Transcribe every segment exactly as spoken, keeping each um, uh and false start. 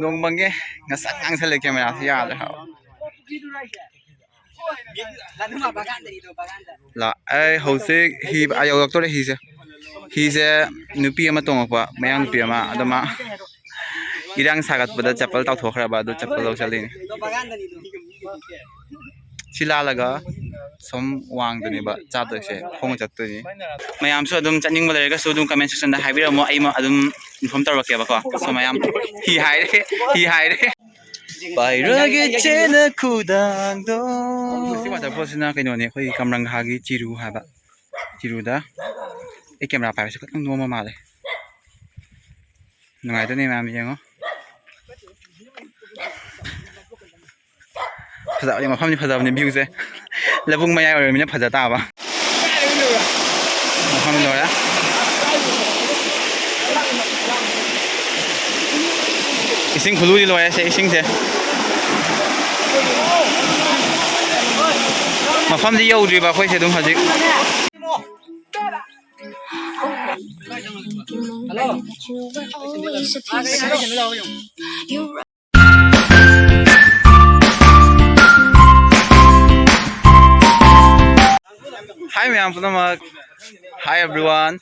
ꯅꯣꯡ ꯃꯪꯉꯦ꯫ ꯉꯁꯪ ꯉꯥꯡꯁꯜꯂꯦ꯫ ꯀꯦꯃꯦꯔꯥꯁꯦ ꯌꯥꯗ꯭ꯔꯦ ꯍꯥꯏꯕ꯫ ꯂꯥ-, ꯑꯩ ꯍꯧꯖꯤꯛ ꯍꯤ ꯑꯥ ꯌꯧꯔꯛꯇꯣꯔꯦ꯫ ꯍꯤꯁꯦ, ꯍꯤꯁꯦ ꯅꯨꯄꯤ ꯑꯃ ꯇꯣꯡꯉꯛꯄ, ꯃꯌꯥꯡ ꯅꯨꯄꯤ ꯑꯃ꯫ ꯑꯗꯣ ꯃꯥ ꯏꯔꯥꯡ ꯁꯥꯒꯠꯄꯗ ꯆꯄꯜ ꯇꯥꯎꯊꯣꯛꯈ꯭ꯔꯕ, ꯑꯗꯨ ꯆꯄꯜ ꯂꯧ ꯆꯠꯂꯤꯅꯤ꯫ ꯁꯤ ꯂꯥꯜꯂꯒ ꯁꯨꯝ ꯋꯥꯡꯗꯅꯦꯕ ꯆꯥꯗꯣꯏꯁꯦ, ꯈꯣꯡꯅ ꯆꯠꯇꯣꯏꯅꯤ꯫ ꯃꯌꯥꯝꯁꯨ ꯑꯗꯨꯝ ꯆꯠꯅꯤꯡꯕ ꯂꯩꯔꯒꯁꯨ ꯑꯗꯨꯝ comment section ꯗ ꯍꯥꯏꯕꯤꯔꯝꯃꯣ, ꯑꯩ ꯑꯗꯨꯝ inform ꯇꯧꯔꯛꯀꯦꯕꯀꯣ꯫ So ꯃꯌꯥꯝ, ꯍꯤ ꯍꯥꯏꯔꯦ, ꯍꯤ ꯍꯥꯏꯔꯦ꯫ ꯄꯥꯏꯔꯒꯦ ꯆꯦꯅ ꯈꯨꯗꯥꯡꯗꯣ꯫ ꯁꯤ waterfall ꯁꯤꯅ ꯀꯩꯅꯣꯅꯦ, ꯑꯩꯈꯣꯏ ꯀꯝꯔꯪꯒꯥꯒꯤ ꯆꯤꯔꯨ ꯍꯥꯏꯕ꯫ ꯆꯤꯔꯨꯗ ꯑꯩ ꯀꯦꯃꯦꯔꯥ ꯄꯥꯏꯕꯁꯦ ꯈꯤꯇꯪ ꯅꯣꯝꯕ ꯃꯥꯜꯂꯦ꯫ ꯅꯨꯡꯉꯥꯏꯗꯣꯏꯅꯦ ꯃꯌꯥꯝ ꯌꯦꯡꯉꯣ꯫ ꯐꯖꯕꯅꯤ, ꯃꯐꯝꯗꯤ ꯐꯖꯕꯅꯤ, view ꯁꯦ꯫ ꯂꯧꯕꯨꯛ ꯃꯌꯥꯏ ꯑꯣꯏꯔꯕꯅꯤꯅ ꯐꯖ ꯇꯥꯕ꯫ ꯃꯐꯝ ꯂꯣꯏꯔꯦ꯫ ꯏꯁꯤꯡ ꯈꯨꯂꯨꯗꯤ ꯂꯣꯏꯔꯦ ꯁꯦ, ꯏꯁꯤꯡꯁꯦ꯫ ꯃꯐꯝꯗꯤ ꯌꯧꯗ꯭ꯔꯤꯕ ꯑꯩꯈꯣꯏꯁꯦ ꯑꯗꯨꯝ ꯍꯧꯖꯤꯛ꯫ Hi ꯃꯌꯥꯝ ꯄꯨꯝꯅꯃꯛ꯫ Hi everyone꯫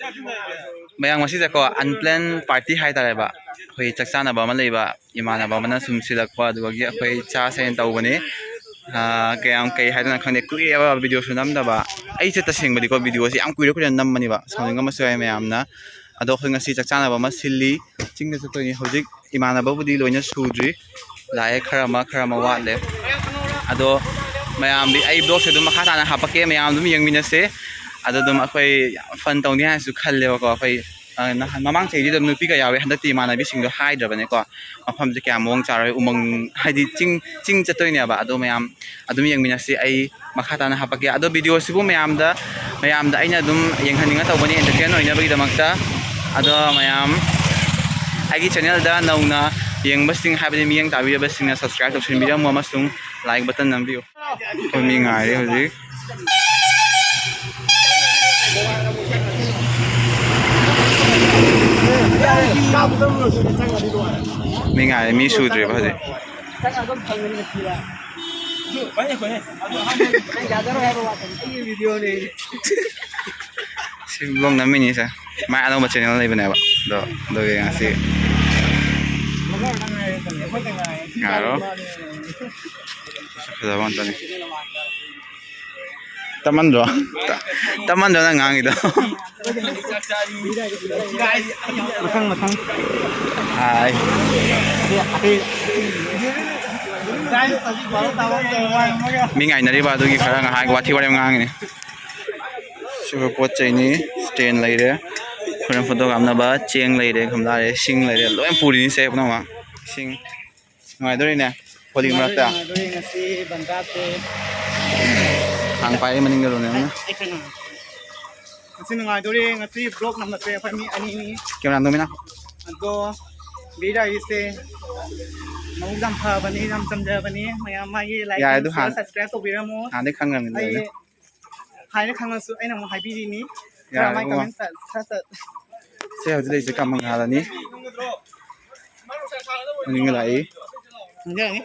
ꯃꯌꯥꯝ, ꯉꯁꯤꯁꯦꯀꯣ, unplanned party ꯍꯥꯏꯇꯥꯔꯦꯕ꯫ ꯑꯩꯈꯣꯏ ꯆꯥꯛ ꯆꯥꯅꯕ ꯑꯃ ꯂꯩꯕ, ꯏꯃꯥꯟꯅꯕ ꯑꯃꯅ ꯁꯨꯝ ꯁꯤꯜꯂꯛꯄ, ꯑꯗꯨꯗꯒꯤ ꯑꯩꯈꯣꯏ ꯆꯥꯁꯦꯅ ꯇꯧꯕꯅꯤ꯫ ꯑꯥ, ꯀꯌꯥꯝ, ꯀꯩ ꯍꯥꯏꯗꯣꯏꯅꯣ ꯈꯪꯗꯦ, ꯀꯨꯏꯔꯦꯕ video ꯁꯨ ꯅꯝꯗꯕ꯫ ꯑꯩꯁꯦ ꯇꯁꯦꯡꯕꯗꯤꯀꯣ, video ꯁꯦ ꯌꯥꯝ ꯀꯨꯏꯔ ꯀꯨꯏꯔ ꯅꯝꯕꯅꯦꯕ, ꯁꯥꯎꯅꯤꯡꯉꯝꯕꯁꯨ ꯌꯥꯏ ꯃꯌꯥꯝꯅ꯫ ꯑꯗꯣ ꯑꯩꯈꯣꯏ ꯉꯁꯤ ꯆꯥꯛ ꯆꯥꯅꯕ ꯑꯃ ꯁꯤꯜꯂꯤ, ꯆꯤꯡꯗ ꯆꯠꯇꯣꯏꯅꯤ꯫ ꯍꯧꯖꯤꯛ ꯏꯃꯥꯟꯅꯕꯕꯨꯗꯤ ꯂꯣꯏꯅ ꯁꯨꯗ꯭ꯔꯤ, ꯂꯥꯛꯑꯦ ꯈꯔ ꯑꯃ, ꯈꯔ ꯑꯃ ꯋꯥꯠꯂꯦ꯫ ꯑꯗꯣ ꯃꯌꯥꯝꯗꯤ ꯑꯩ vlog ꯁꯦ ꯑꯗꯨꯝ ꯃꯈꯥ ꯇꯥꯅ ꯍꯥꯄꯛꯀꯦ, ꯃꯌꯥꯝ ꯑꯗꯨꯝ ꯌꯦꯡꯃꯤꯟꯅꯁꯦ꯫ ꯑꯗꯣ ꯑꯗꯨꯝ ꯑꯩꯈꯣꯏ ꯌꯥꯝ fun ꯇꯧꯅꯤ ꯍꯥꯏꯅꯁꯨ ꯈꯜꯂꯦꯕꯀꯣ꯫ ꯑꯩꯈꯣꯏ, ꯑ, ꯅꯍꯥꯟ, ꯃꯃꯥꯡ ꯆꯍꯤꯗꯤ ꯑꯗꯨꯝ ꯅꯨꯄꯤ ꯀꯌꯥ ꯌꯥꯎꯋꯦ, ꯍꯟꯗꯛꯇꯤ ꯏꯃꯥꯟꯅꯕꯤꯁꯤꯡꯗꯣ ꯍꯥꯏꯗ꯭ꯔꯕꯅꯦꯀꯣ꯫ ꯃꯐꯝꯁꯦ ꯀꯌꯥ ꯃꯑꯣꯡ ꯆꯥꯔꯣꯏ, ꯎꯃꯪ ꯍꯥꯏꯗꯤ ꯆꯤꯡ, ꯆꯤꯡ ꯆꯠꯇꯣꯏꯅꯦꯕ꯫ ꯑꯗꯣ ꯃꯌꯥꯝ ꯑꯗꯨꯝ ꯌꯦꯡꯃꯤꯟꯅꯁꯤ꯫ ꯑꯩ ꯃꯈꯥ ꯇꯥꯅ ꯍꯥꯄꯛꯀꯦ꯫ ꯑꯗꯣ video ꯁꯤꯕꯨ ꯃꯌꯥꯝꯗ, ꯃꯌꯥꯝꯗ ꯑꯩꯅ ꯑꯗꯨꯝ ꯌꯦꯡꯍꯟꯅꯤꯡꯉ ꯇꯧꯕꯅꯤ, entertain ꯑꯣꯏꯅꯕꯒꯤꯗꯃꯛꯇ꯫ ꯑꯗꯣ ꯃꯌꯥꯝ ꯑꯩꯒꯤ channel ꯗ ꯅꯧꯅ ꯌꯦꯡꯕꯁꯤꯡ, ꯍꯥꯏꯕꯗꯤ ꯃꯤꯠꯌꯦꯡ ꯇꯥꯕꯤꯔꯕꯁꯤꯡꯅ subscribe ꯇꯧꯁꯤꯟꯕꯤꯔꯝꯃꯨ ꯑꯃꯁꯨꯡ like button ꯅꯝꯕꯤꯌꯨ꯫ ꯑꯩꯈꯣꯏ ꯃꯤ ꯉꯥꯏꯔꯤ ꯍꯧꯖꯤꯛ꯫ ꯃꯤ ꯉꯥꯏꯔꯦ, ꯃꯤ ꯁꯨꯗ꯭ꯔꯤꯕ ꯍꯧꯖꯤꯛ꯫ ꯁꯤ vlog ꯅꯝꯃꯤꯅꯤ ꯁꯦ꯫ ꯃꯥꯏ ꯑꯅꯧꯕ channel ꯂꯩꯕꯅꯦꯕ꯫ ꯑꯗꯣ ꯑꯗꯨꯒꯤ ꯉꯁꯤ ꯉꯥꯏꯔꯣ꯫ ꯐꯖꯕ ꯉꯥꯛꯇꯅꯤ꯫ ꯇꯞꯃꯟꯗ꯭ꯔꯣ? ꯇꯞꯃꯟꯗ꯭ꯔꯣ ꯅꯪ ꯉꯥꯡꯉꯤꯗꯣ? ꯃꯊꯪ ꯃꯊꯪ꯫ ꯍꯥꯏ꯫ ꯃꯤ ꯉꯥꯏꯅꯔꯤꯕ ꯑꯗꯨꯒꯤ ꯈꯔ ꯉꯥꯏꯍꯥꯛ ꯋꯥꯊꯤ ꯋꯥꯔꯦꯝ ꯉꯥꯡꯉꯤꯅꯤ꯫ ꯁꯤꯕꯨ ꯄꯣꯠ ꯆꯩꯅꯤ꯫ Stand ꯂꯩꯔꯦ, ꯈꯨꯔꯦꯟ ꯐꯣꯇꯣ ꯀꯥꯞꯅꯕ ꯆꯦꯡ ꯂꯩꯔꯦ, ꯒꯝꯂꯥ ꯂꯩꯔꯦ, ꯁꯤꯡ ꯂꯩꯔꯦ, ꯂꯣꯏ ꯄꯨꯔꯤꯅꯤ ꯁꯦ ꯄꯨꯝꯅꯃꯛ꯫ ꯁꯤꯡ꯫ ꯅꯨꯡꯉꯥꯏꯗꯣꯔꯤꯅꯦ ꯍꯣꯂꯤ ꯃꯔꯛꯇ꯫ ꯅꯨꯡꯉꯥꯏꯗꯣꯔꯤ ꯉꯁꯤ ꯕꯟꯗꯥꯁꯦ꯫ ꯊꯥꯡ ꯄꯥꯏꯔꯤ ꯃꯅꯤꯡꯗ ꯔꯣꯅꯦꯜꯅ꯫ ꯑꯩ ꯈꯪꯉꯦ꯫ ꯉꯁꯤ ꯅꯨꯡꯉꯥꯏꯗꯣꯔꯤ꯫ ꯉꯁꯤ vlog ꯅꯝꯕꯁꯦ ꯑꯩꯈꯣꯏ ꯃꯤ ꯑꯅꯤꯅꯤ꯫ ꯀꯦꯃꯦꯔꯥ ꯅꯣꯃꯤꯅ꯫ ꯑꯗꯣ ꯕꯤꯗꯥꯏꯁꯦ ꯃꯕꯨꯛ ꯌꯥꯝ ꯐꯕꯅꯤ, ꯌꯥꯝ ꯆꯝꯖꯕꯅꯤ꯫ ꯃꯌꯥꯝ ꯃꯥꯒꯤ like, ꯌꯥꯔꯦ, ꯑꯗꯨ comment, share, ꯍꯥꯟꯅ, subscribe ꯇꯧꯕꯤꯔꯝꯃꯣ꯫ ꯍꯥꯟꯅꯗꯩ ꯈꯪꯉꯕꯅꯤ ꯑꯩ ꯂꯣꯏꯅ꯫ ꯍꯥꯏꯅ ꯈꯪꯉꯁꯨ ꯑꯩꯅ ꯑꯃꯨꯛ ꯍꯥꯏꯕꯤꯔꯤꯅꯤ꯫ ꯈꯔ ꯌꯥꯔꯦ ꯃꯥꯏ ꯏꯕꯨꯡꯉꯣ꯫ Comment ꯁꯠ-, ꯈꯔ ꯁꯠ-, ꯁꯦ ꯍꯧꯖꯤꯛ ꯂꯩꯔꯤꯁꯦ ꯀꯃꯟ ꯍꯥꯜꯂꯅꯤ꯫ ꯃꯅꯤꯡꯗ ꯂꯥꯛꯏ꯫ ꯈꯪꯖꯔꯅꯤ꯫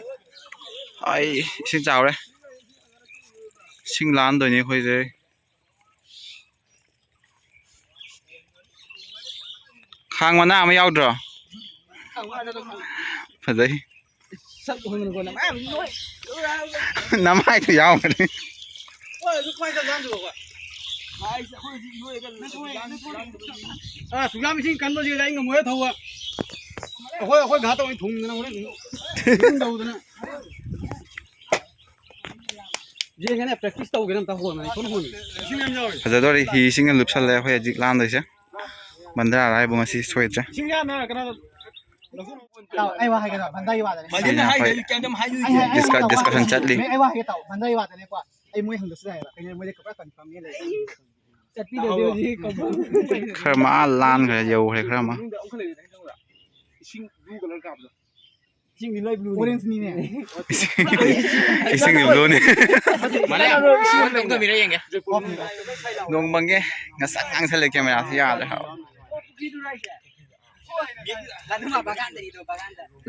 ꯑꯩ ꯏꯁꯤꯡ ꯆꯥꯎꯔꯦ꯫ ꯏꯁꯤꯡ ꯂꯥꯟꯗꯣꯏꯅꯤ ꯑꯩꯈꯣꯏꯁꯦ꯫ ꯈꯥꯡ ꯃꯅꯥ ꯑꯃ ꯌꯥꯎꯗ꯭ꯔꯣ? ꯐꯖꯩ꯫ ꯁꯛ ꯍꯣꯡꯉꯨꯀꯣ ꯅꯪ꯫ ꯅꯃꯥꯏꯗꯨ ꯌꯥꯎꯒꯅꯤ꯫ ꯑꯥ, ꯁꯨꯛꯌꯥꯝ ꯏꯁꯤꯡ ꯀꯟꯕꯁꯤꯗ ꯑꯩ ꯉꯝꯃꯣꯏ ꯊꯧꯕ꯫ ꯑꯩꯈꯣꯏ, ꯑꯩꯈꯣꯏ ꯘꯥꯠ ꯇꯧꯅꯤ ꯊꯨꯝꯗꯅ ꯍꯣꯔꯦꯟ꯫ ꯇꯧꯗꯅ꯫ ꯌꯦꯡꯒꯦꯅꯦ, practice ꯇꯧꯒꯦꯅ ꯑꯝꯇ ꯍꯣꯠꯅ, ꯑꯩ ꯁꯣꯝ ꯍꯣꯠꯅ꯫ ꯐꯖꯗꯣꯔꯤ, ꯍꯤ ꯏꯁꯤꯡꯅ ꯂꯨꯞꯁꯜꯂꯦ꯫ ꯑꯩꯈꯣꯏ ꯍꯧꯖꯤꯛ ꯂꯥꯟꯗꯣꯏꯁꯦ ꯕꯟꯗꯥꯔꯥ ꯍꯥꯏꯕꯨ ꯉꯁꯤ ꯁꯣꯏꯗ꯭ꯔꯦ꯫ ꯏꯁꯤꯡ ꯌꯥꯝꯅ ꯀꯩꯅꯣ ꯇꯥꯎ, ꯑꯩ ꯋꯥ ꯍꯥꯏꯒꯦ ꯇꯥꯎ, ꯕꯟꯗꯥꯔꯒꯤ ꯋꯥꯗꯅꯦ꯫ ꯃꯗꯨꯅ ꯁꯤꯅ ꯍꯥꯏꯗ꯭ꯔꯗꯤ ꯑꯩꯈꯣꯏ ꯀꯩꯝꯇ ꯍꯥꯏꯗꯣꯏ ꯑꯩ ꯍꯥꯏ-, ꯑꯩ ꯍꯥꯏ-, ꯗꯤꯁꯀ-, ꯍꯥꯏ-, ꯗꯤꯁꯀꯁꯟ ꯆꯠꯂꯤ꯫ ꯑꯩ ꯋꯥ ꯍꯥꯏꯒꯦ ꯇꯥꯎ, ꯕꯟꯗꯥꯔꯒꯤ ꯋꯥꯗꯅꯦꯀꯣ꯫ ꯑꯩ ꯃꯣꯏ ꯍꯪꯗꯁꯨ ꯌꯥꯏꯑꯕ, ꯀꯩꯅꯣ ꯃꯣꯏꯗꯤ ꯄꯨꯔꯥ ꯀꯟꯐꯥꯔꯝꯅꯤ ꯂꯩ꯫ ꯆꯠꯄꯤꯗꯗꯤ ꯍꯧꯖꯤꯛ ꯈꯔ ꯑꯃ ꯑꯥ ꯂꯥꯟꯈ꯭ꯔꯦ, ꯌꯧꯈ꯭ꯔꯦ ꯈꯔ ꯑꯃ꯫ ꯃꯅꯨꯡꯗ ꯑꯃꯨꯛ ꯂꯩꯔꯦ, ꯈꯪꯕ꯭ꯔꯥ? ꯏꯁꯤꯡ blue colour ꯀꯥꯞꯄꯗꯣ꯫ ꯏꯁꯤꯡꯗꯤ ꯂꯣꯏ blue ꯅꯤ꯫ ꯑꯣꯔꯦꯟꯖꯅꯤꯅꯦ꯫ ꯏꯁꯤꯡ, ꯏꯁꯤꯡꯗꯤ blue ꯅꯤ꯫ ꯃꯥꯅꯦ, ꯏꯁꯤꯡ ꯑꯝꯇ ꯎꯗꯕꯤꯔ ꯌꯦꯡꯒꯦ꯫ ꯅꯣꯡ ꯃꯪꯉꯦ, ꯉꯁꯪ ꯉꯥꯡꯁꯜꯂꯦ ꯀꯦꯃꯦꯔꯥꯁꯤ ꯌꯥꯗ꯭ꯔꯦ ꯍꯥꯏꯕ꯫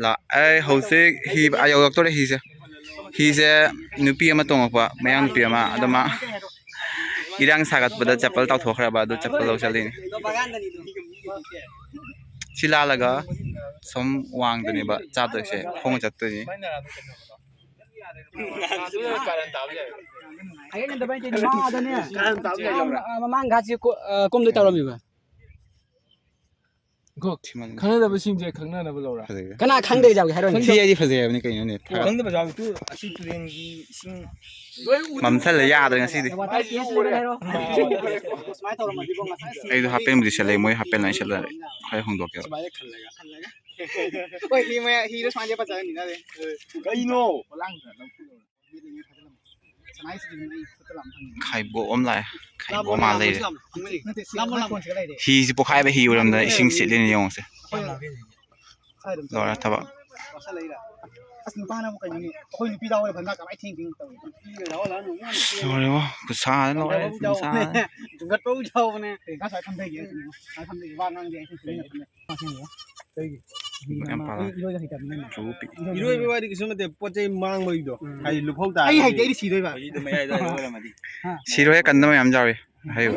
ꯂꯥꯛ-, ꯑꯩ ꯍꯧꯖꯤꯛ ꯍꯤ, ꯑꯥ, ꯌꯧꯔꯛꯇꯣꯔꯦ ꯍꯤꯁꯦ꯫ ꯍꯤꯁꯦ ꯅꯨꯄꯤ ꯑꯃ ꯇꯣꯡꯉꯛꯄ, ꯃꯌꯥꯡ ꯅꯨꯄꯤ ꯑꯃ, ꯑꯗꯣ ꯃꯥ ꯏꯔꯥꯡ ꯁꯥꯒꯠꯄꯗ ꯆꯄꯜ ꯇꯥꯎꯊꯣꯛꯈ꯭ꯔꯕ, ꯑꯗꯨ ꯆꯄꯜ ꯂꯧ ꯆꯠꯂꯤꯅꯤ꯫ ꯁꯤ ꯂꯥꯜꯂꯒ ꯁꯨꯝ ꯋꯥꯡꯗꯅꯦꯕ ꯆꯥꯗꯣꯏꯁꯦ, ꯈꯣꯡꯅ ꯆꯠꯇꯣꯏꯅꯤ꯫ ꯃꯃꯥꯡ ꯒꯥꯁꯤ ꯀꯣ-, ꯑ, ꯀꯣꯝꯗꯣꯏ ꯇꯧꯔꯝꯃꯤꯕ꯫ ꯒꯣ, ꯊꯤꯃꯟ-, ꯈꯪꯅꯗꯕꯁꯤꯡꯁꯦ ꯈꯪꯅꯅꯕ ꯂꯧꯔꯥ? ꯐꯖꯩꯌꯦ꯫ ꯀꯅꯥ ꯈꯪꯗꯣꯏ ꯌꯥꯎꯒꯦ ꯍꯥꯏꯔꯣꯅꯦ? ꯊꯤ ꯍꯥꯏꯗꯤ ꯐꯖꯩ ꯍꯥꯏꯕꯅꯤ ꯀꯩꯅꯣꯅꯦ? ꯐꯒꯠ-, ꯈꯪꯗꯕ ꯌꯥꯎꯔꯁꯨ ꯑꯁꯤ ꯇꯨꯔꯦꯟꯒꯤ ꯏꯁꯤꯡ ꯂꯣꯏ ꯎ-, ꯃꯝꯁꯜꯂꯦ, ꯌꯥꯗ꯭ꯔꯦ ꯉꯁꯤꯗꯤ꯫ Water case ꯂꯩꯔ ꯍꯥꯏꯔꯣ? ꯁꯨꯃꯥꯏꯅ ꯇꯧꯔꯝꯃꯗꯤꯀꯣ ꯉꯁꯥꯏ ꯑꯩꯗꯣ ꯍꯥꯞꯄꯦꯟꯕꯨꯗꯤ ꯁꯦꯠꯂꯦ, ꯃꯣꯏ ꯍꯥꯞꯄꯦꯟ ꯂꯣꯏ ꯁꯦꯠꯂꯦ꯫ ꯈꯔ ꯍꯣꯡꯗꯣꯛꯀꯦꯕ꯫ ꯁꯨꯃꯥꯏꯅ ꯈꯜꯂꯒ, ꯈꯜꯂꯒ꯫ ꯍꯣꯏ, ꯍꯤ ꯃꯌꯥ-, ꯍꯤꯗꯣ ꯁꯨꯃꯥꯏꯅ ꯆꯠꯄ ꯆꯠꯂꯅꯤꯅ ꯑꯗꯨꯗꯤ꯫ ꯀꯩꯅꯣ? ꯈꯥꯏꯕꯣꯛ ꯑꯃ ꯂꯥꯛꯑꯦ꯫ ꯈꯥꯏꯕꯣꯛ ꯑꯃ ꯂꯩꯔꯦ꯫ ꯍꯤꯁꯤ ꯄꯣꯛꯈꯥꯏꯕ ꯍꯤ ꯑꯣꯏꯔꯝꯗꯅ ꯏꯁꯤꯡ ꯁꯤꯠꯂꯤꯅꯦ ꯌꯦꯡꯉꯨꯁꯦ꯫ ꯂꯣꯏꯔꯦ ꯊꯕꯛ꯫ ꯂꯣꯏꯔꯦꯕꯣ, ꯈꯨꯠꯁꯥ ꯂꯣꯏꯔꯦ, ꯈꯨꯠꯁꯥ꯫ ꯌꯥꯎꯕꯅꯦ꯫ ꯌꯥꯝ ꯄꯥꯔꯥ꯫ ꯏꯔꯣꯏꯕ ꯋꯥꯗꯤ ꯀꯩꯁꯨ ꯅꯠꯇꯦ, ꯄꯣꯠ ꯆꯩ ꯃꯥꯡꯕꯒꯤꯗꯣ꯫ ꯎꯝ꯫ ꯍꯥꯏꯗꯤ ꯂꯨꯐꯧ ꯇꯥꯔꯗꯤ꯫ ꯑꯩ ꯍꯩꯇꯦ, ꯑꯩꯗꯤ ꯁꯤꯗꯣꯏꯕ꯫ ꯁꯤꯔꯣꯏꯍꯦ, ꯀꯟꯗꯕ ꯃꯌꯥꯝ ꯌꯥꯎꯔꯤ꯫ ꯍꯥꯏꯌꯨ꯫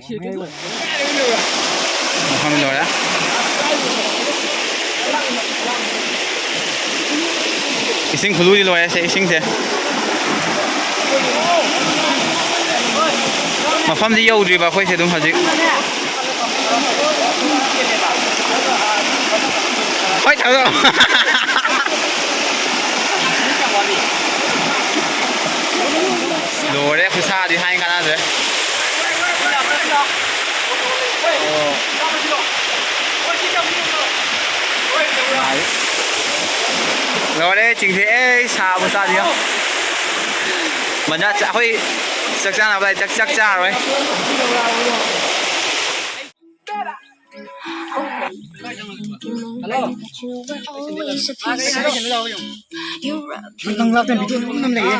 ꯃꯐꯝ ꯂꯣꯏꯔꯦ꯫ ꯏꯁꯤꯡ ꯈꯨꯂꯨꯗꯤ ꯂꯣꯏꯔꯦ ꯁꯦ, ꯏꯁꯤꯡꯁꯦ꯫ ꯃꯐꯝꯗꯤ ꯌꯧꯗ꯭ꯔꯤꯕ ꯑꯩꯈꯣꯏꯁꯦ ꯑꯗꯨꯝ ꯍꯧꯖꯤꯛ꯫ ꯍꯣꯏ, ꯊꯥꯗꯣꯛꯑꯣ꯫ ꯂꯣꯏꯔꯦ, ꯈꯨꯠꯁꯥꯗꯤ ꯍꯥꯏ ꯀꯥꯟꯅꯗ꯭ꯔꯦ꯫ ꯂꯣꯏꯔꯦ, ꯆꯤꯡꯊꯦꯛꯑꯦ, ꯁꯥꯕ ꯆꯥꯗꯤ ꯌꯦꯡꯉꯣ꯫ ꯃꯟꯖꯥ ꯆꯥ-, ꯑꯩꯈꯣꯏ ꯆꯥꯛ ꯆꯥꯅꯕ ꯂꯥꯛꯑꯦ, ꯆꯥꯛ, ꯆꯥꯛ ꯆꯥꯔꯣꯏ꯫ ꯍꯜꯂꯣ꯫ ꯅꯪ ꯂꯥꯛꯇꯅ ꯚꯤꯗꯤꯑꯣ ꯅꯝ ꯅꯝ ꯂꯩꯌꯦ꯫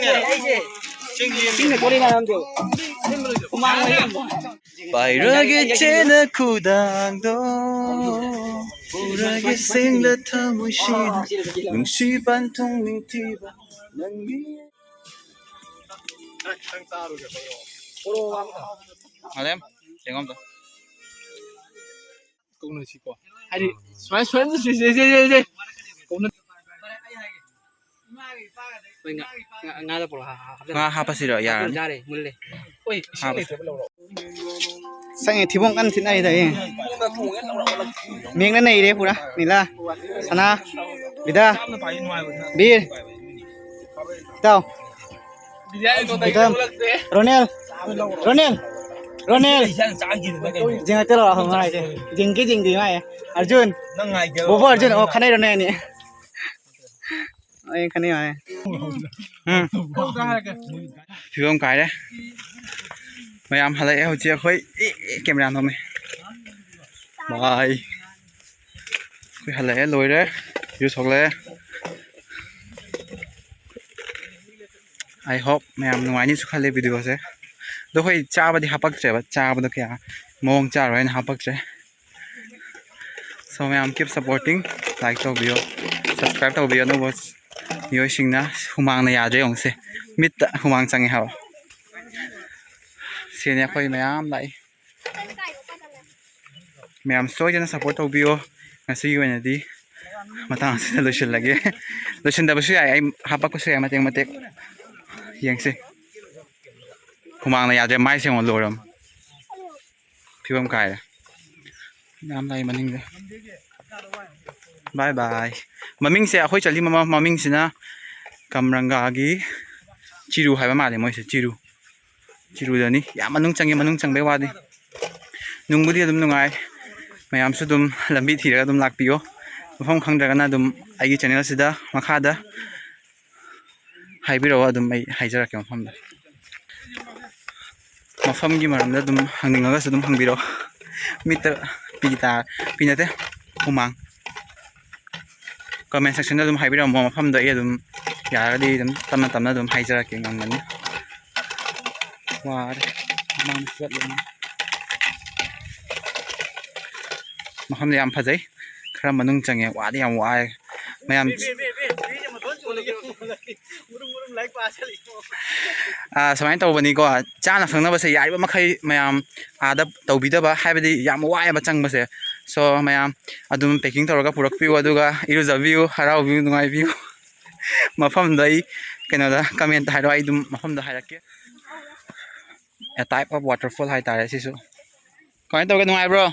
ꯑꯩꯁꯦ ꯆꯤꯡꯅ ꯀꯣꯜꯂꯤ ꯃꯌꯥꯝꯗꯣ ꯍꯨꯃꯥꯡꯅ ꯌꯥꯝꯕ꯫ ꯄꯥꯏꯔꯒꯦ ꯆꯦꯅ ꯈꯨꯗꯥꯡꯗꯣ, ꯄꯨꯔꯒꯦ ꯁꯦꯡꯂ ꯊꯃꯣꯏꯁꯤꯗ, ꯅꯨꯡꯁꯤ ꯄꯟꯊꯨꯡ ꯅꯤꯡꯊꯤꯕ ꯅꯪꯒꯤ꯫ ꯃꯥꯂꯦꯝ, ꯌꯦꯡꯉꯣ ꯑꯝꯇ꯫ ꯀꯧꯅꯁꯤꯀꯣ꯫ ꯍꯥꯏꯗꯤ ꯁꯨꯃꯥꯏꯅ ꯁꯣꯏꯍꯟꯗꯁꯨ ꯁꯦ, ꯁꯦ, ꯁꯦ, ꯁꯦ꯫ ꯀꯧꯅ-, ꯍꯣꯏ, ꯉꯥ, ꯉꯥ, ꯉꯥꯗ ꯄꯨꯔꯛꯑꯣ, ꯍꯥ-, ꯍꯥ-, ꯍꯥꯞꯆꯜꯂꯣ꯫ ꯉꯥ ꯍꯥꯞꯄꯁꯤꯔꯣ? ꯌꯥꯔꯅꯤ꯫ ꯆꯥꯔꯦ, ꯃꯨꯜꯂꯦ꯫ ꯑꯣꯏ, ꯏꯁꯤꯡ ꯍꯥꯞꯄꯁꯤ꯫ ꯂꯩꯇ꯭ꯔꯕ ꯂꯧꯔꯣ꯫ ꯁꯛꯑꯦ, ꯊꯤꯕꯣꯡ ꯀꯟꯅ ꯊꯤꯠꯅꯔꯤꯗ, ꯑꯦ꯫ ꯃꯦꯛꯅ ꯅꯩꯔꯦ ꯄꯨꯔꯥ, ꯅꯤꯂꯥ, ꯁꯅꯥ, ꯕꯤꯗꯥ, ꯕꯤꯔ, ꯏꯇꯥꯎ꯫ ꯔꯣꯅꯦꯜ, ꯔꯣꯅꯦꯜ, ꯔꯣꯅꯦꯜ꯫ ꯏꯆꯥꯅ ꯆꯥꯈꯤꯗꯅ ꯀꯩꯅꯣ? ꯖꯤꯡꯉꯛꯇ ꯂꯥꯛꯑꯣ, ꯍꯪꯉꯣ ꯍꯥꯏꯁꯦ꯫ ꯖꯤꯡꯒꯤ ꯖꯤꯡꯗꯤ ꯃꯥꯏ꯫ ꯑꯔꯖꯨꯟ꯫ ꯅꯪ ꯉꯥꯏꯒꯦꯔꯣ? ꯕꯣꯕꯣ ꯑꯔꯖꯨꯟ, ꯑꯣ, ꯈꯠꯅꯩꯔꯣ ꯅꯣꯏ ꯑꯅꯤ? ꯑꯩ ꯈꯠꯅꯩ ꯍꯥꯏ꯫ ꯎꯝ꯫ ꯐꯤꯕꯝ ꯀꯥꯏꯔꯦ꯫ ꯃꯌꯥꯝ ꯍꯜꯂꯛꯑꯦ ꯍꯧꯖꯤꯛ ꯑꯩꯈꯣꯏ꯫ ꯑꯦ, ꯑꯦ, ꯀꯦꯃꯦꯔꯥ ꯅꯝꯃꯦ꯫ ꯕꯥꯏ꯫ ꯑꯩꯈꯣꯏ ꯍꯜꯂꯛꯑꯦ, ꯂꯣꯏꯔꯦ꯫ ꯏꯔꯨ ꯊꯣꯛꯂꯛꯑꯦ꯫ I hope ꯃꯌꯥꯝ ꯅꯨꯡꯉꯥꯏꯅꯤꯁꯨ ꯈꯜꯂꯦ videoꯁꯦ꯫ ꯑꯗꯣ ꯑꯩꯈꯣꯏ ꯆꯥꯕꯗꯤ ꯍꯥꯄꯛꯇ꯭ꯔꯦꯕ, ꯆꯥꯕꯗꯣ ꯀꯌꯥ ꯃꯑꯣꯡ ꯆꯥꯔꯣꯏ ꯍꯥꯏꯅ ꯍꯥꯄꯛꯇ꯭ꯔꯦ꯫ So ꯃꯌꯥꯝ keep supporting, like ꯇꯧꯕꯤꯌꯣ, subscribe ꯇꯧꯕꯤꯌꯣ꯫ ꯑꯅꯧꯕ ꯃꯤꯑꯣꯏꯁꯤꯡꯅ ꯍꯨꯃꯥꯡꯅ ꯌꯥꯗ꯭ꯔꯦ ꯌꯦꯡꯉꯨꯁꯦ, ꯃꯤꯠꯇ ꯍꯨꯃꯥꯡ ꯆꯪꯉꯦ ꯍꯥꯏꯕ꯫ ꯁꯤꯅꯤ ꯑꯩꯈꯣꯏ ꯃꯌꯥꯝ ꯂꯥꯛꯏ꯫ ꯃꯌꯥꯝ ꯁꯣꯏꯗꯅ support ꯇꯧꯕꯤꯌꯣ꯫ ꯉꯁꯤꯒꯤ ꯑꯣꯏꯅꯗꯤ ꯃꯇꯥꯡ ꯑꯁꯤꯗ ꯂꯣꯏꯁꯤꯜꯂꯒꯦ꯫ ꯂꯣꯏꯁꯤꯟꯗꯕꯁꯨ ꯌꯥꯏ, ꯑꯩ ꯍꯥꯄꯛꯄꯁꯨ ꯌꯥꯏ ꯃꯇꯦꯛ ꯃꯇꯦꯛ꯫ ꯌꯦꯡꯁꯤ꯫ ꯍꯨꯃꯥꯡꯅ ꯌꯥꯗ꯭ꯔꯦ, ꯃꯥꯏ ꯁꯦꯡꯉꯣ ꯂꯣꯏꯔꯝ꯫ ꯐꯤꯕꯝ ꯀꯥꯏꯔꯦ꯫ ꯌꯥꯝ ꯂꯥꯛꯏ ꯃꯅꯤꯡꯗ꯫ Bye bye꯫ ꯃꯃꯤꯡꯁꯦ ꯑꯩꯈꯣꯏ ꯆꯠꯂꯤ ꯃꯃ-, ꯃꯃꯤꯡꯁꯤꯅ ꯀꯝꯔꯪꯒꯥꯒꯤ ꯆꯤꯔꯨ ꯍꯥꯏꯕ ꯃꯥꯜꯂꯦ ꯃꯣꯏꯁꯦ, ꯆꯤꯔꯨ꯫ ꯆꯤꯔꯨꯗꯅꯤ꯫ ꯌꯥꯝ ꯃꯅꯨꯡ ꯆꯪꯉꯦ, ꯃꯅꯨꯡ ꯆꯪꯕꯩ ꯋꯥꯗꯤ꯫ ꯅꯨꯡꯕꯨꯗꯤ ꯑꯗꯨꯝ ꯅꯨꯡꯉꯥꯏ꯫ ꯃꯌꯥꯝꯁꯨ ꯑꯗꯨꯝ ꯂꯝꯕꯤ ꯊꯤꯔꯒ ꯑꯗꯨꯝ ꯂꯥꯛꯄꯤꯌꯣ꯫ ꯃꯐꯝ ꯈꯪꯗ꯭ꯔꯒꯅ ꯑꯗꯨꯝ ꯑꯩꯒꯤ channelꯁꯤꯗ ꯃꯈꯥꯗ ꯍꯥꯏꯕꯤꯔꯛꯑꯣ, ꯑꯗꯨꯝ ꯑꯩ ꯍꯥꯏꯖꯔꯛꯀꯦ ꯃꯐꯝꯗ꯫ ꯃꯐꯝꯒꯤ ꯃꯔꯝꯗ ꯑꯗꯨꯝ ꯍꯪꯅꯤꯡꯉꯒꯁꯨ ꯑꯗꯨꯝ ꯍꯪꯕꯤꯔꯛꯑꯣ꯫ ꯃꯤꯠꯇ ꯄꯤ ꯇꯥ-, ꯄꯤ ꯅꯠꯇꯦ, ꯍꯨꯃꯥꯡ꯫ Comment sectionꯗ ꯑꯗꯨꯝ ꯍꯥꯏꯕꯤꯔꯝꯃꯣ, ꯃꯐꯝꯗꯣ ꯑꯩ ꯑꯗꯨꯝ ꯌꯥꯔꯒꯗꯤ ꯑꯗꯨꯝ ꯇꯞꯅ ꯇꯞꯅ ꯑꯗꯨꯝ ꯍꯥꯏꯖꯔꯛꯀꯦ, ꯉꯝꯒꯅꯤ꯫ ꯋꯥꯔꯦ꯫ ꯃꯃꯥꯡ ꯆꯠꯂꯨꯕꯅꯤ꯫ ꯃꯐꯝꯗꯤ ꯌꯥꯝ ꯐꯖꯩ꯫ ꯈꯔ ꯃꯅꯨꯡ ꯆꯪꯉꯦ꯫ ꯋꯥꯗꯤ ꯌꯥꯝ ꯋꯥꯏ꯫ ꯃꯌꯥꯝ, ꯑꯥ, ꯁꯨꯃꯥꯏꯅ ꯇꯧꯕꯅꯤꯀꯣ, ꯆꯥꯅ ꯊꯛꯅꯕꯁꯦ ꯌꯥꯔꯤꯕ ꯃꯈꯩ ꯃꯌꯥꯝ ꯑꯥꯗ ꯇꯧꯕꯤꯗꯕ, ꯍꯥꯏꯕꯗꯤ ꯌꯥꯝ ꯋꯥꯏꯑꯦꯕ ꯆꯪꯕꯁꯦ꯫ So, ꯃꯌꯥꯝ ꯑꯗꯨꯝ packing ꯇꯧꯔꯒ ꯄꯨꯔꯛꯄꯤꯌꯨ, ꯑꯗꯨꯒ ꯏꯔꯨꯖꯕꯤꯌꯨ, ꯍꯔꯥꯎꯕꯤꯌꯨ, ꯅꯨꯡꯉꯥꯏꯕꯤꯌꯨ꯫ ꯃꯐꯝꯗꯣ ꯑꯩ ꯀꯩꯅꯣꯗ comment ꯍꯥꯏꯔꯣ, ꯑꯩ ꯑꯗꯨꯝ ꯃꯐꯝꯗꯣ ꯍꯥꯏꯔꯛꯀꯦ꯫ A type of waterfall ꯍꯥꯏꯇꯥꯔꯦ ꯁꯤꯁꯨ꯫ ꯀꯃꯥꯏꯅ ꯇꯧꯒꯦ, ꯅꯨꯡꯉꯥꯏꯕ꯭ꯔꯣ?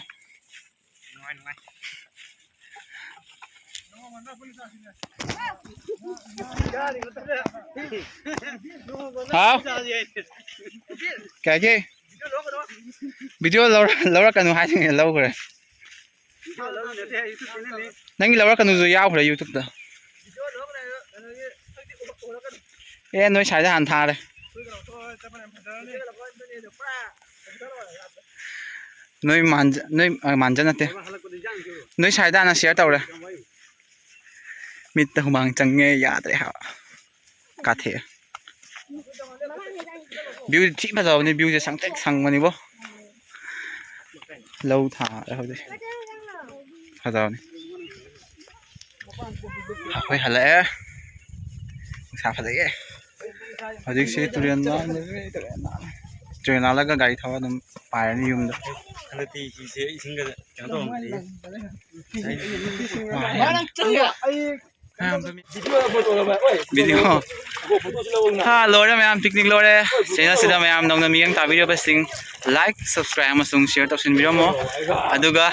ꯍꯥꯎ? ꯀꯌꯥꯒꯤ? Video ꯂꯧꯔ-, ꯂꯧꯔꯛꯀꯅꯨ ꯍꯥꯏꯁꯤꯡꯁꯦ ꯂꯧꯈ꯭ꯔꯦ꯫ ꯅꯪꯒꯤ ꯂꯧꯔꯛꯀꯅꯨꯁꯨ ꯌꯥꯎꯈ꯭ꯔꯦ YouTube-ꯇ꯫ ꯑꯦ, ꯅꯣꯏ ꯁ꯭ꯋꯥꯏꯗ ꯍꯥꯟꯅ ꯊꯥꯔꯦ꯫ ꯅꯣꯏ ꯃꯥꯟꯖ-, ꯅꯣꯏ, ꯑ, ꯃꯥꯟꯖ ꯅꯠꯇꯦ꯫ ꯅꯣꯏ ꯁ꯭ꯋꯥꯏꯗ ꯍꯥꯟꯅ share ꯇꯧꯔꯦ꯫ ꯃꯤꯠꯇ ꯍꯨꯃꯥꯡ ꯆꯪꯉꯦ, ꯌꯥꯗ꯭ꯔꯦ ꯍꯥꯏꯕ꯫ ꯀꯥꯊꯦꯛꯑꯦ꯫ View ꯊꯤ ꯐꯖꯕꯅꯤ, view-ꯁꯦ ꯁꯪꯇ꯭ꯔꯤꯛ ꯁꯪꯕꯅꯤꯕꯣ꯫ ꯂꯧ ꯊꯥꯔꯦ ꯍꯧꯖꯤꯛ꯫ ꯐꯖꯕꯅꯤ꯫ ꯑꯩꯈꯣꯏ ꯍꯜꯂꯛꯑꯦ꯫ ꯅꯨꯡꯁꯥ ꯐꯖꯩꯌꯦ꯫ ꯍꯧꯖꯤꯛꯁꯤ ꯇꯨꯔꯦꯟ ꯂꯥꯟ-, ꯇꯨꯔꯦꯟ ꯂꯥꯜꯂꯒ ꯒꯥꯔꯤ ꯊꯧꯔ ꯑꯗꯨꯝ ꯄꯥꯏꯔꯅꯤ ꯌꯨꯝꯗ꯫ ꯍꯟꯗꯛꯇꯤ ꯍꯤꯁꯦ ꯏꯁꯤꯡꯒ ꯀꯩꯅꯣ ꯇꯧꯔꯝꯗ꯭ꯔꯤ꯫ ꯃꯌꯥꯝ ꯇꯨꯃꯤꯟ꯫ Video꯫ ꯍꯥ, ꯂꯣꯏꯔꯦ ꯃꯌꯥꯝ, picnic ꯂꯣꯏꯔꯦ꯫ Channel-ꯁꯤꯗ ꯃꯌꯥꯝ ꯅꯧꯅ ꯃꯤꯠꯌꯦꯡ ꯇꯥꯕꯤꯔꯕꯁꯤꯡ, like, subscribe ꯑꯃꯁꯨꯡ share ꯇꯧꯁꯤꯟꯕꯤꯔꯝꯃꯣ꯫ ꯑꯗꯨꯒ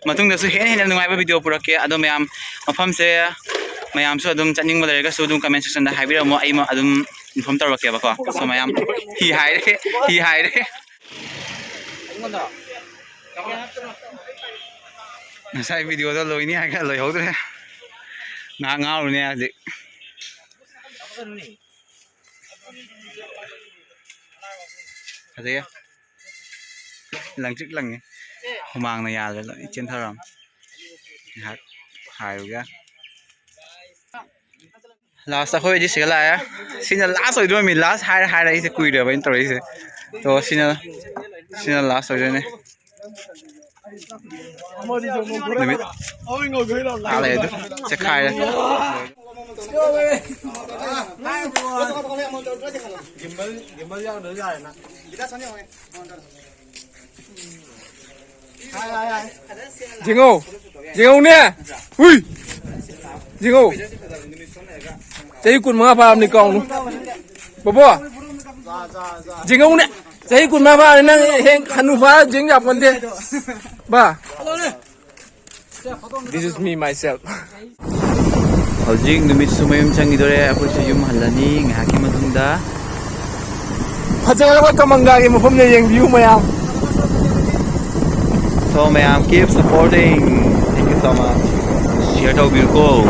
ꯃꯇꯨꯡꯗꯁꯨ ꯍꯦꯟꯅ ꯍꯦꯟꯅ ꯅꯨꯡꯉꯥꯏꯕ video ꯄꯨꯔꯛꯀꯦ꯫ ꯑꯗꯣ ꯃꯌꯥꯝ, ꯃꯐꯝꯁꯦ ꯃꯌꯥꯝꯁꯨ ꯑꯗꯨꯝ ꯆꯠꯅꯤꯡꯕ ꯂꯩꯔꯒꯁꯨ ꯑꯗꯨꯝ comment section-ꯗ ꯍꯥꯏꯕꯤꯔꯝꯃꯣ, ꯑꯩ ꯑꯗꯨꯝ inform ꯇꯧꯔꯛꯀꯦꯕꯀꯣ꯫ So ꯃꯌꯥꯝ, ꯍꯤ ꯍꯥꯏꯔꯦ, ꯍꯤ ꯍꯥꯏꯔꯦ꯫ ꯉꯁꯥꯏ video-ꯗꯣ ꯂꯣꯏꯅꯤ ꯍꯥꯏꯔꯒ ꯂꯣꯏꯍꯧꯗ꯭ꯔꯦ꯫ ꯉꯥꯏꯍꯥꯛ ꯉꯥꯎꯔꯨꯅꯦ ꯍꯧꯖꯤꯛ꯫ ꯐꯖꯩꯌꯦ꯫ ꯂꯪꯇ꯭ꯔꯤꯛ ꯂꯪꯉꯦ꯫ ꯍꯨꯃꯥꯡꯅ ꯌꯥꯗ꯭ꯔꯦ, ꯂꯣꯏ ꯆꯦꯟꯊꯔꯝ꯫ ꯉꯥꯏꯍꯥꯛ ꯍꯥꯏꯔꯨꯒꯦ꯫ Last ꯑꯩꯈꯣꯏꯗꯤ ꯁꯤꯒ ꯂꯥꯛꯑꯦ꯫ ꯁꯤꯅ last ꯑꯣꯏꯗꯣꯏꯔꯝꯃꯤ꯫ Last ꯍꯥꯏꯔ ꯍꯥꯏꯔ ꯑꯩꯁꯦ ꯀꯨꯏꯔꯦꯕ ꯑꯩꯅ ꯇꯧꯔꯛꯏꯁꯦ꯫ ꯇꯣ ꯁꯤꯅ ꯁꯤꯅ last ꯑꯣꯏꯗꯣꯏꯅꯦ꯫ ꯅꯨꯃꯤꯠ ꯇꯥ ꯂꯩ ꯑꯗꯨ ꯆꯦꯈꯥꯏꯔꯦ꯫ ꯌꯦꯡꯉꯣ, ꯌꯦꯡꯉꯧꯅꯦ꯫ ꯍꯨꯏ, ꯌꯦꯡꯉꯧ꯫ ꯆꯍꯤ ꯀꯨꯟꯃꯉꯥ ꯐꯥꯔꯕꯅꯤ ꯀꯥꯎꯅꯨ꯫ ꯕꯣꯕꯣ, ꯌꯦꯡꯉꯧꯅꯦ꯫ ꯆꯍꯤ ꯀꯨꯟꯃꯉꯥ ꯐꯥꯔꯦ ꯅꯪ ꯍꯦꯡ ꯍꯅꯨ ꯐꯥꯔ ꯌꯦꯡ ꯌꯥꯄꯣꯟꯇꯦ꯫ ꯕꯥ꯫ This is me myself. ꯍꯧꯖꯤꯛ ꯅꯨꯃꯤꯠꯁꯨ ꯃꯌꯨꯝ ꯆꯪꯈꯤꯗꯣꯔꯦ꯫ ꯑꯩꯈꯣꯏꯁꯨ ꯌꯨꯝ ꯍꯜꯂꯅꯤ ꯉꯥꯏꯍꯥꯛꯀꯤ ꯃꯇꯨꯡꯗ꯫ ꯐꯖꯔꯕ ꯀꯃꯪꯒꯥꯒꯤ ꯃꯐꯝꯅꯦ, ꯌꯦꯡꯕꯤꯌꯨ ꯃꯌꯥꯝ꯫ So ꯃꯌꯥꯝ, keep supporting. Thank you so much. Share ꯇꯧꯕꯤꯌꯨꯀꯣ꯫